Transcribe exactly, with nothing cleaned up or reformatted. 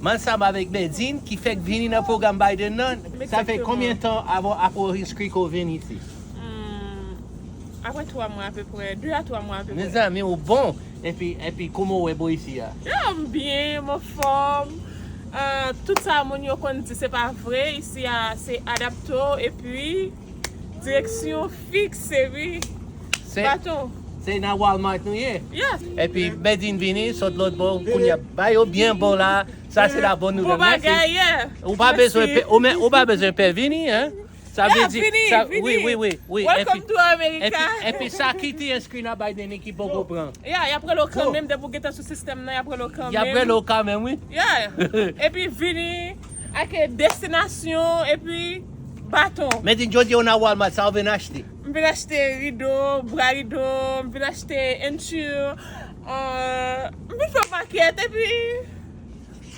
M ansanm avèk Bedine ki fèk vini nan pwogram Biden nan. Sa fè konbyen tan apre w enskri ke w vin isi? Hmm, apre twa mwa apeprè, de a twa mwa apeprè. Mezanmi, ou bon. Epi, epi kòman w wè bò isi a? Ya, m byen, m anfòm. Ah, tout sa moun yo konn di se pa vre. Isi a, se adapte w, epi direksyon fikse, wi. Se, Baton. Se nan Walmart nou ye. Yeah. Epi Bedine vini, sot lòt bò, kounye a ba yo byen bon la. Sa se la bonne Bon nouvelle. Mèsi. Bagay, yeah. Ou pa bezwen pè, ou, men, ou pa bezwen pè vini, hein? Sa vle Yeah, di, vini, sa, vini. wi, wi, wi, wi. Welcome Epi, to America. Epi, epi sa ki te enskri nan Biden ki poko pran. Yeah, y ap rele w kanmenm, depi w gentan sou sistèm nan, y ap rele w kanmenm. Y ap rele w kanmenm, wi. Yeah. Epi vini, ak destinasyon, epi baton. Men di, jodi a w nan Walmart, sa w vin achte? M vin achte rido, bra rido, m vin achte enchi, euh, m vin fè yon pakèt, epi